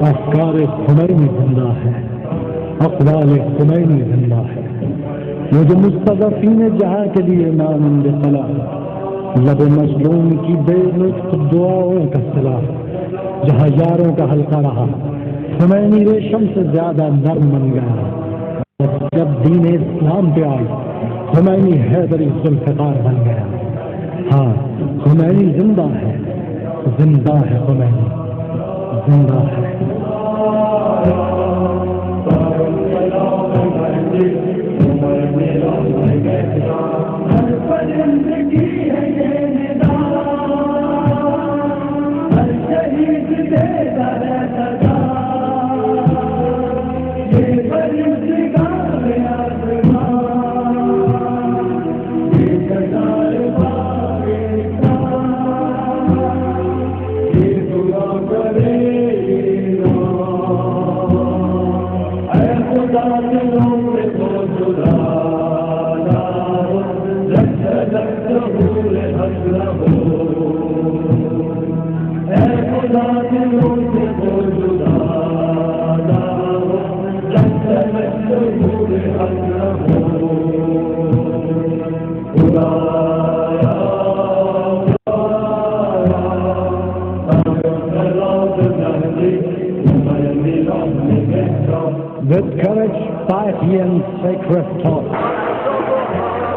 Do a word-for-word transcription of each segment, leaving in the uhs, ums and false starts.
افکار خمینی زندہ ہے، اقوال خمینی زندہ ہے۔ وہ جو مستضعفین جہاں کے لیے مانند قلعہ، لب مظلوم کی بے نطق دعاؤں کا سلاح، جہاں یاروں کا حلقہ رہا، خمینی ریشم سے زیادہ نرم بن گیا۔ جب دین اسلام پہ آئی، خمینی حیدری ذوالفقار بن گیا۔ ہاں، خمینی زندہ ہے، زندہ ہے خمینی، زندہ ہے۔ With courage, piety, and sacred thought,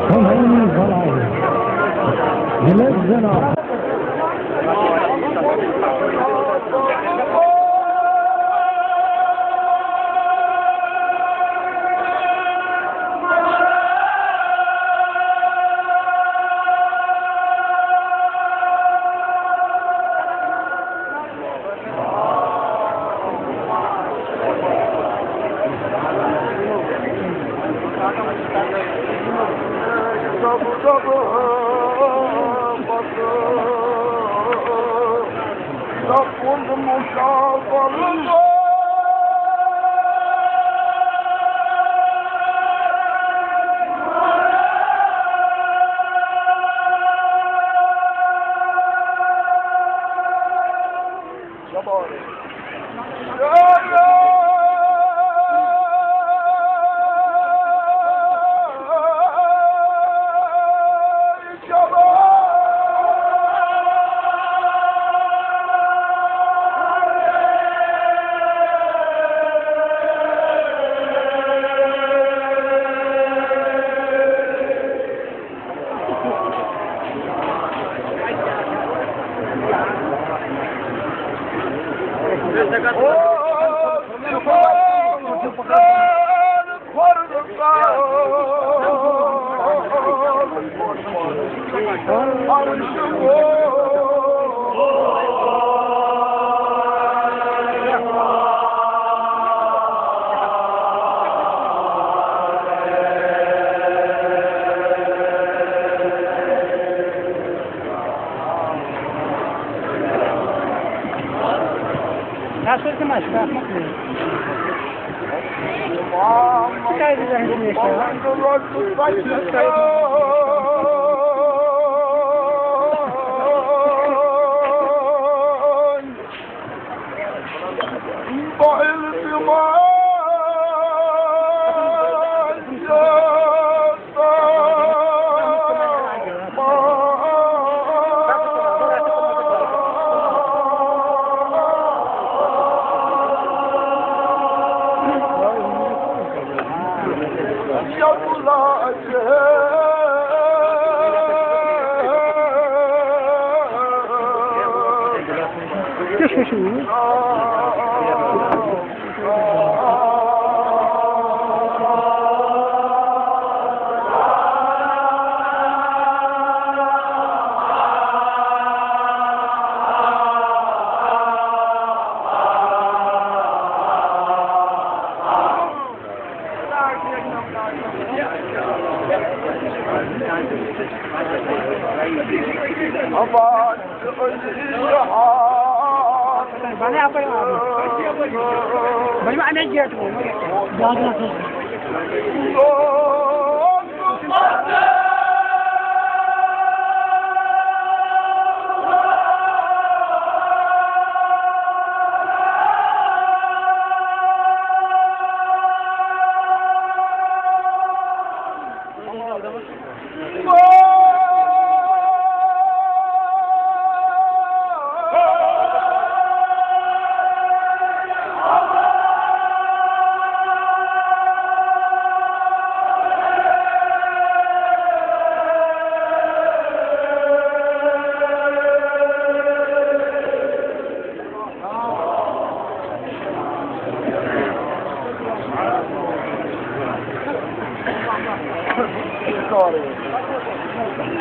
Khomeini will rise. He lives in us.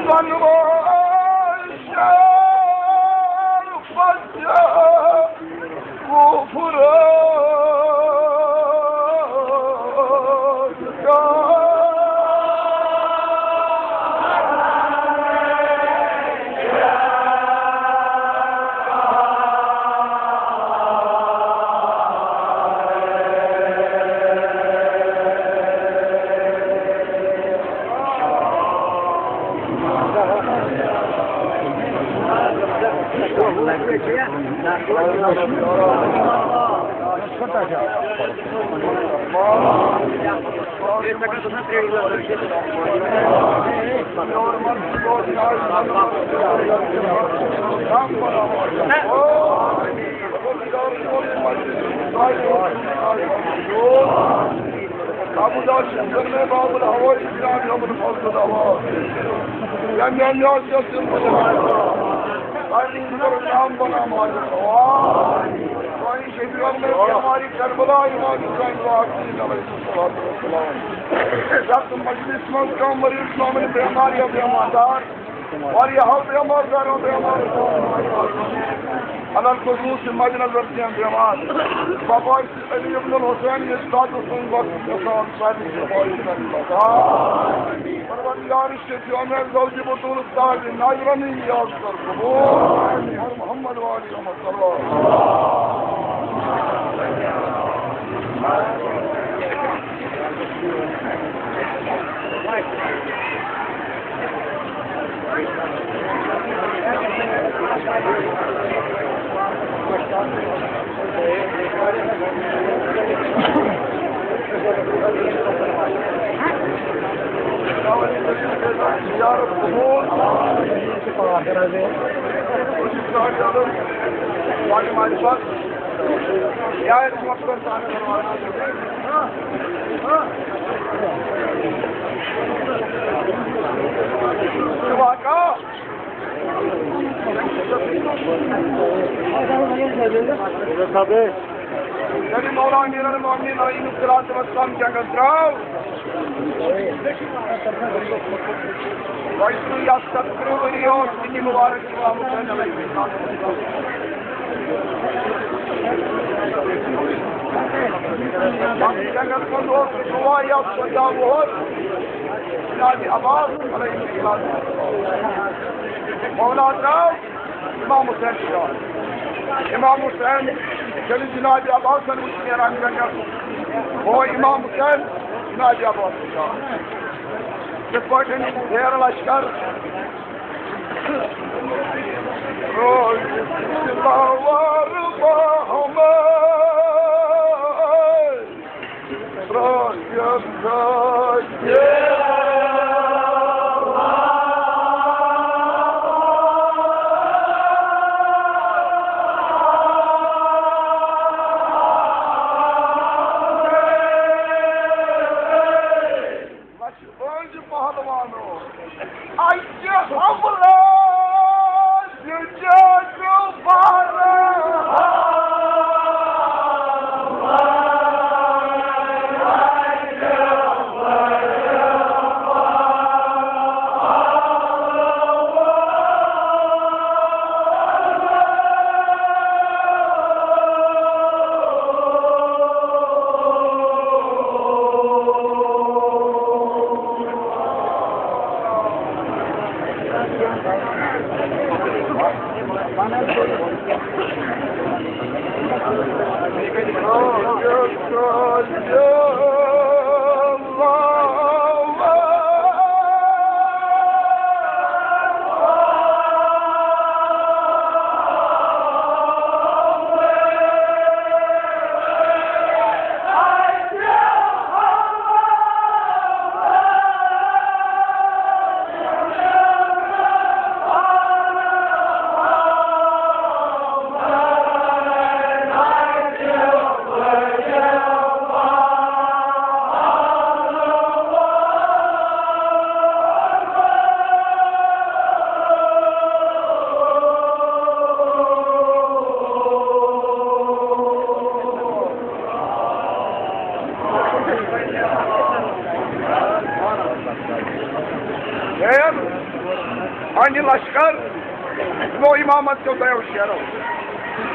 Sonwar شہر پتہ کفر ابو داؤد شمسن میں باب الحوائج جناب ابو الفضل الحوائج. یا میان یاد جس دل مجھے آئے. آئے نام بنا مالک. آئے شفیع میں بیماری کربلا امام حسین واقعی علیہ الصلوۃ والسلام. جب مجلس میں کم مریض مومن بیماری بیمار دار اور یہ بیمار دار بیمار على الخصوص مجلس ورزیان بیمار بابا علی ابن الحسین یہ استاد حسین وقت انسان ساری بیماری کربلا. پروردگار شفیع میں زوجی بطول استاد ناظرانی یاد کر قبول. محمد والی محمد صلی اللہ. میرے مولا امیر المومنین علیہ الصلوۃ والسلام جنگس درٛاو. ویسے یا سترہ ؤری اوس یہِ مبارک امام حسین علیہ السلام. جنگس منٛز اوس روا یا ژۄداہ وُہُر جناب عباس علیہ السلام. مولا درٛاو امام حسین شاہ. امام حسین ییٚلہِ جناب عباسن وٕچھ نیران جنگس، گوٚو امام حسین جناب عباس شاہ. یِتھ پٲٹھۍ زیر لشکر روز دلاور محمد پہلوانو، اَتہِ حملہٕ دِژ دوبارٕ. ہے، پننہِ لشکر یِمو امامت کیو دۄیو شیرو،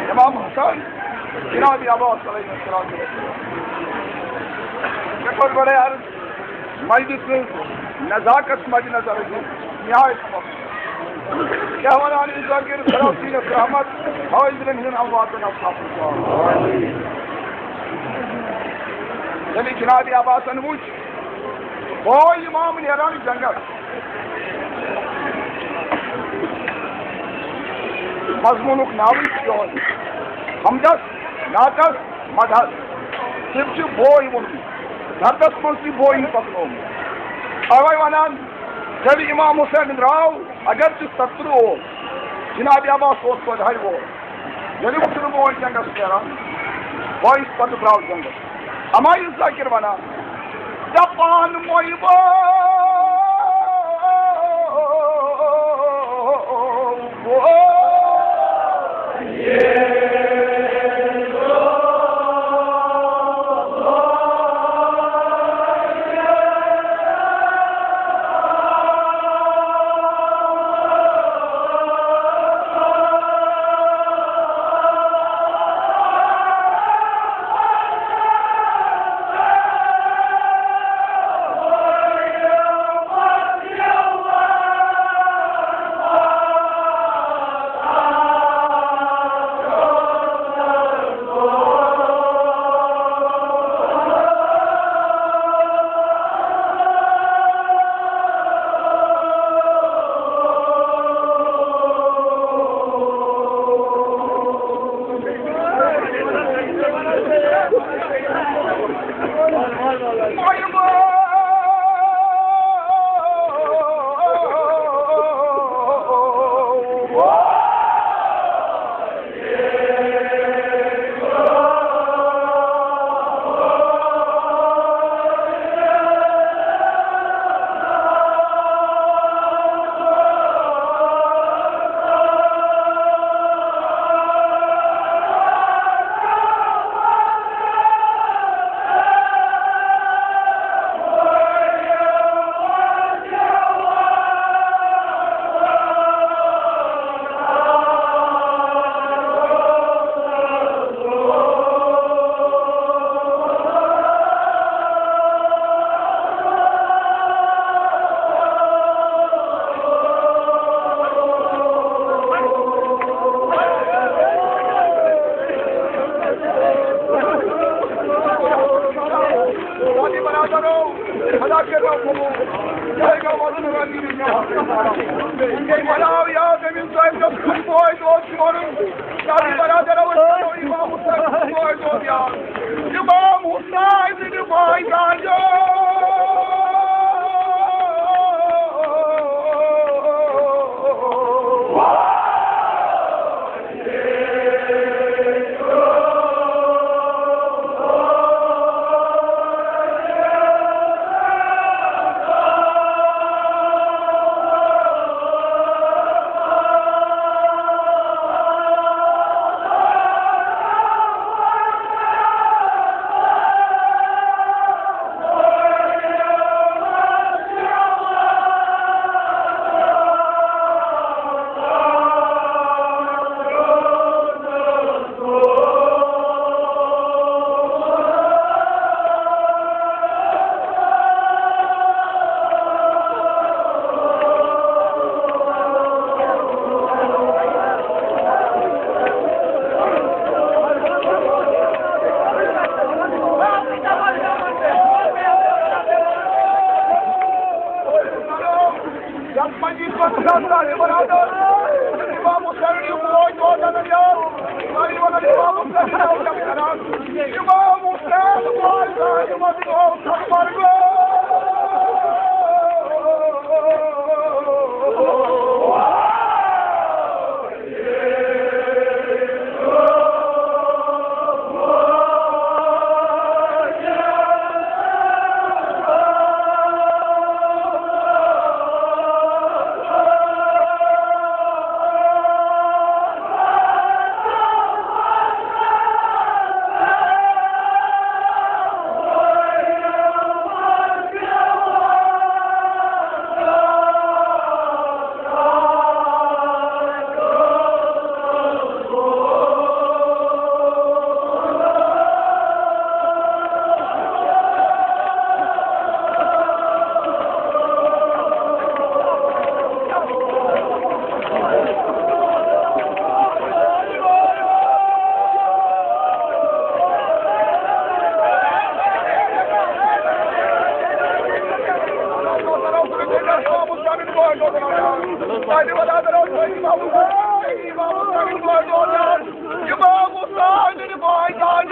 امام حسن، جناب عباس علیہ السلام۔ مےٚ کوٚر گۄڈَے عرض، مجلس ہٕنٛز نزاکت مد نظر ٲسِو نہایت مخصوص۔ کیٛاہ وَنان یہِ ذاکر سلاطینس رحمت، حاضرن ہٕنٛدٮ۪ن امواتن اصحاب الکرام۔ ییٚلہِ جناب عباسن وُچھ، بوے امام نیران جنگس۔ مضموٗنُک ناوٕے چھُ یِہوٚے۔ حمدس، نعتس، مدحس۔ تٔمۍ چھُ بوے ووٚنمُت۔ دردس منٛز تہِ بوے پکنومُت۔ اوے ونان، ییٚلہِ امام حسین درٛاو، اگرچہِ سترٕ اوس، جناب عباس اوس ژۄدہَے وُہُر۔ ییٚلہِ وُچھُن بوے جنگس نیران، بٲیِس پتہٕ درٛاو جنگس۔ اما یُس ذاکر ونان، دپان مویہِ بوے۔ برادر، امام حسین بوے دود یاد۔ امام حسین بوے دود۔ امام حسین بھائی جان۔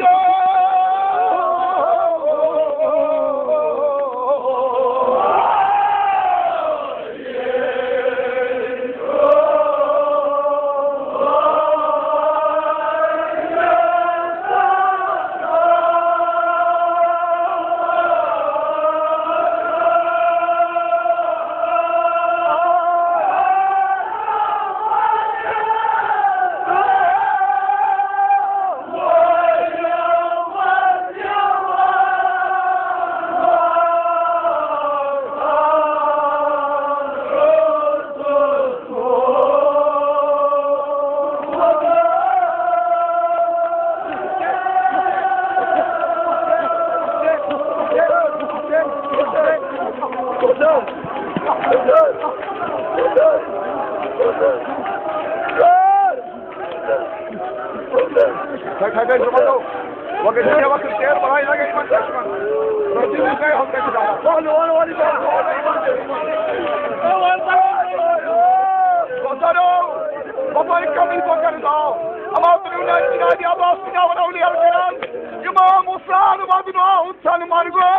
امام عثمان وابن عوف سن مرگو۔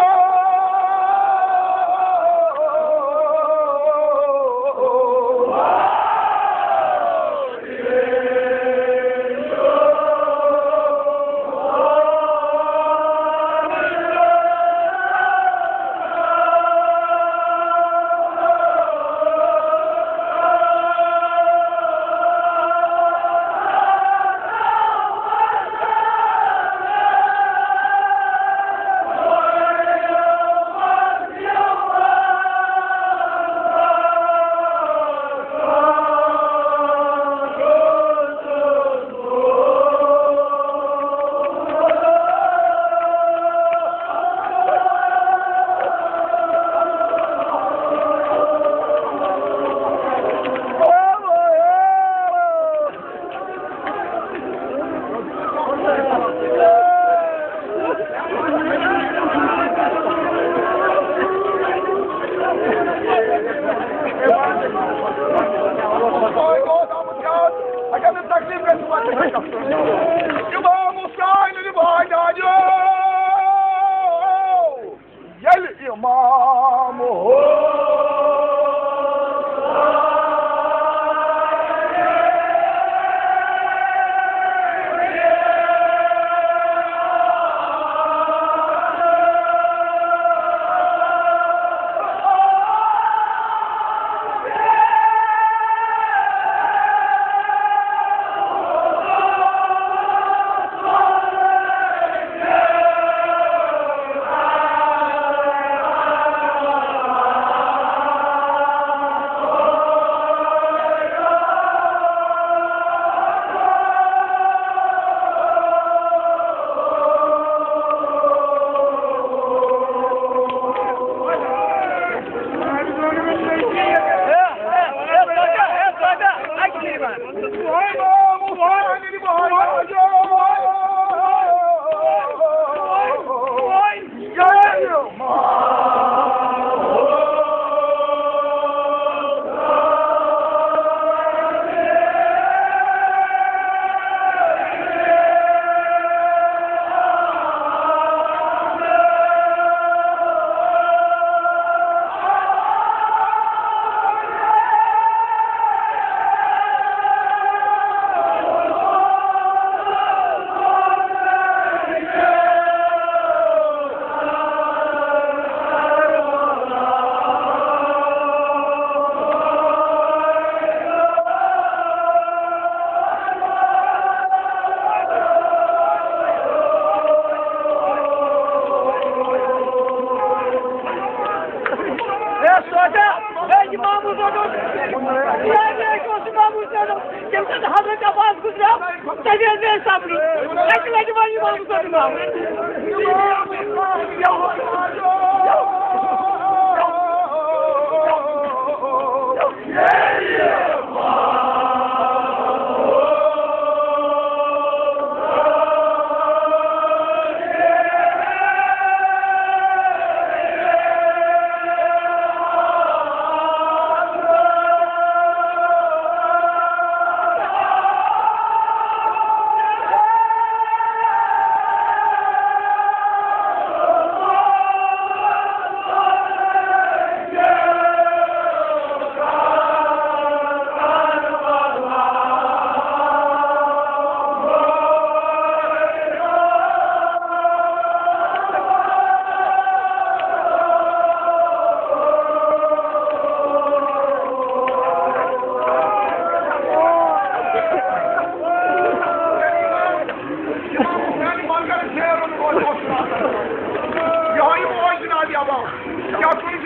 امام حسین بھائی جان۔ ییٚلہِ امام ہو اے سودا، اے امام حسین، اے امام حسین، ییٚمہِ ساتہٕ حضرت عباس گُزریو، تَمہِ وِزِ گٔے صبرٕے۔ اَکہِ لَٹہِ وَنہِ امام حسین، امام۔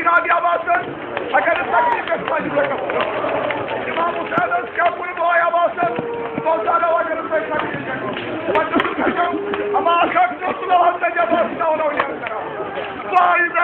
جناب عباسن، اگر نہٕ تکلیف گژھِ، پننہِ زکات۔ امام حسینس کیٛاہ کوٚر بہٕ عباسن؟ بہٕ اوسُس دپان، اگر نہٕ تۄہہِ تکلیف گژھِ، پننہِ زکات۔ اما اکھ اکھ چھُ سُہ لوحن تہٕ جبر سُہ لوحن کران۔ بہٕ آیس۔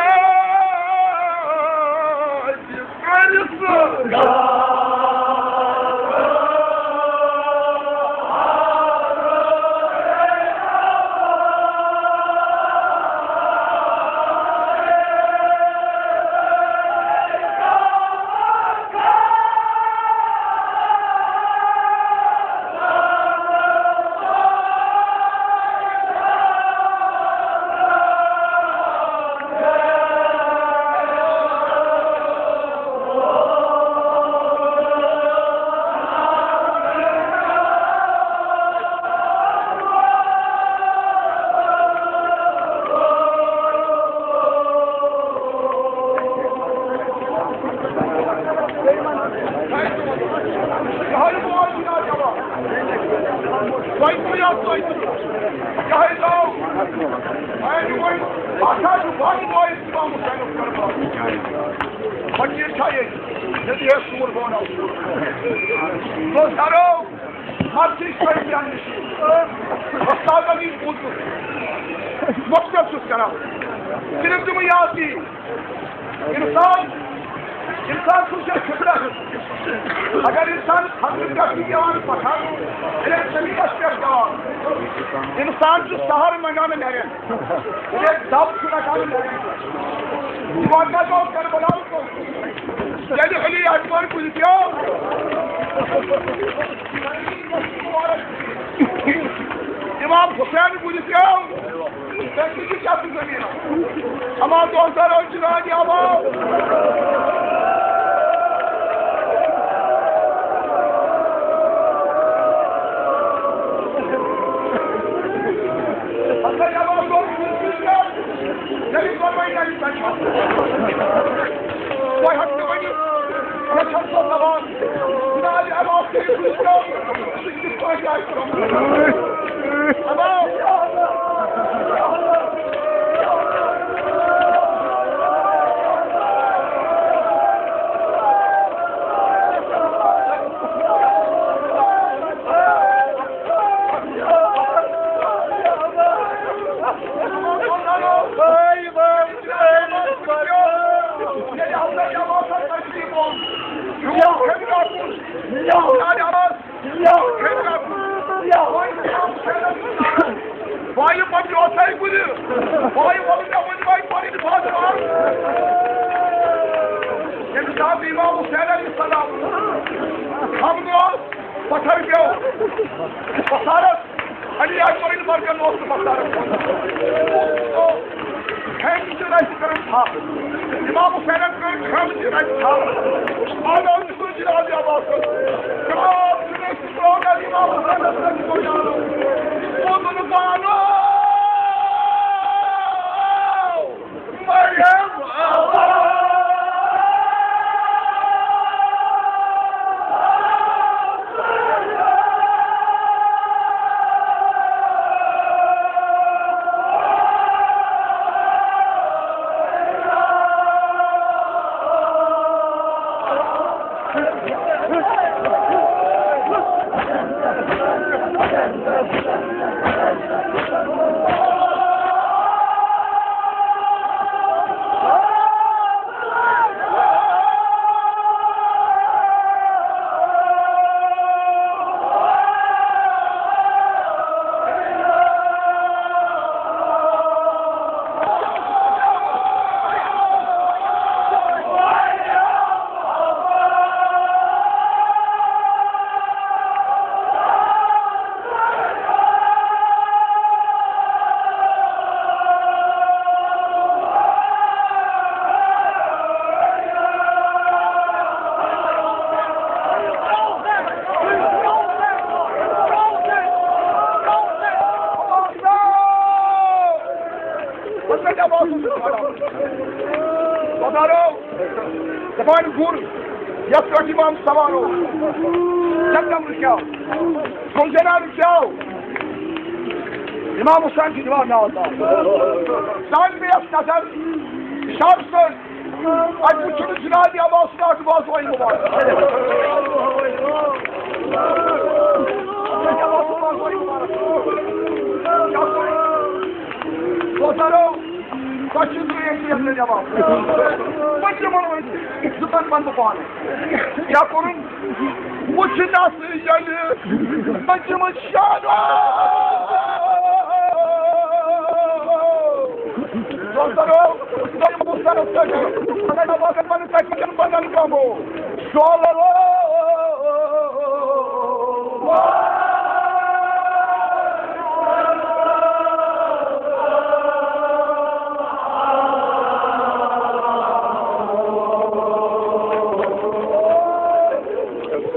فقیر چھا ییٚتہِ؟ ییٚتہِ یہِ سوٗر بہٕ وَنو۔ دوستارو، مرچی چھِ پٔتۍ مےٚ نِش۔ وۄستادَن نِش بوٗزُتھ۔ مۄختصر چھُس کران۔ صرف تِمہٕ یاد دِنۍ۔ اِنسان، اِنسان سُنٛد چھےٚ فطرت۔ اگر اِنسان فطرت پٮ۪ٹھ چھُ پٮ۪وان پَتھر، ییٚلہِ زٔمیٖنَس پٮ۪ٹھ پٮ۪وان، اِنسان چھُ سہارٕ منٛگان نَرٮ۪ن۔ ییٚلہِ دَب چھُ رَٹان نَرٮ۪ن۔ یہِ واتناو کربلاہُک۔ ییٚلہِ علی اکبر کُنہِ پیوٚو، امام حسین کُنہِ پیوٚو، تٔمۍ سٕنٛدِ کیٛاہ چھُ زٔمیٖنَس؟ اما دوستو، جناب عباس۔ حضرت عباس گوٚو کُنہِ پیوٚو۔ نبی فرمائی، نبی فرمائی۔ تۄہہِ ہیٚکِو ؤنِتھ، مےٚ چھَنہٕ سۄ زبان۔ جناب عباس، تُہۍ وٕچھِو، سُہ کِتھ پٲٹھۍ آسہِ ترٛوومُت۔ عباس۔ وایہِ پتہٕ اوسَے کُنہِ۔ وایہِ وَلہٕ مےٚ ؤنۍ وۄنۍ پَنٕنۍ بازرَس۔ ییٚمہِ ساتہٕ امام حسین علیہ السلام حملہٕ اوس، پتھر پیوٚو۔ پتھرس علی اکبر مرکن اوس نہٕ بَکارَس منٛز۔ کھٮ۪ن تہِ رَزِ کٔرٕن ژھاپہٕ۔ امام حسینن کٔر کھٮ۪ن تہِ رَزِ ژھاپہٕ۔ آز آو تہِ سُہ جناب عباسَس۔ جناب، جناب، امام حسینس رَزِ کوٚر۔ ووٚنُن پانہٕ۔ پتارو، دپان گُر، یتھ پٮ۪ٹھ امام سوار اوس، جنگم رُکیو، گُلزار رُکیو۔ امام حسین چھُ دِوان ناو تام۔ سانہِ پیٚیَس نظر، شب سُنٛد اَتہِ وٕچھُن جناب عباس ڈاکٹر باس وۄنۍ مُبارک۔ دوستانو، تۄہہِ چھُ زٕ ایک چیٖز مےٚ جواب۔ پٔتمہِ ووٚن وۄنۍ زٕ تَن وَنہٕ بہٕ پانَے۔ کیٛاہ کوٚرُن؟ وٕچھِنَس ییٚلہِ پٔتمہِ شادو۔ دوستانو، تۄہہِ یِم دوستانو سۭتۍ، اگر بہٕ وقت وَنہٕ، تۄہہِ پَزَن بدل کَمو۔ شولہٕ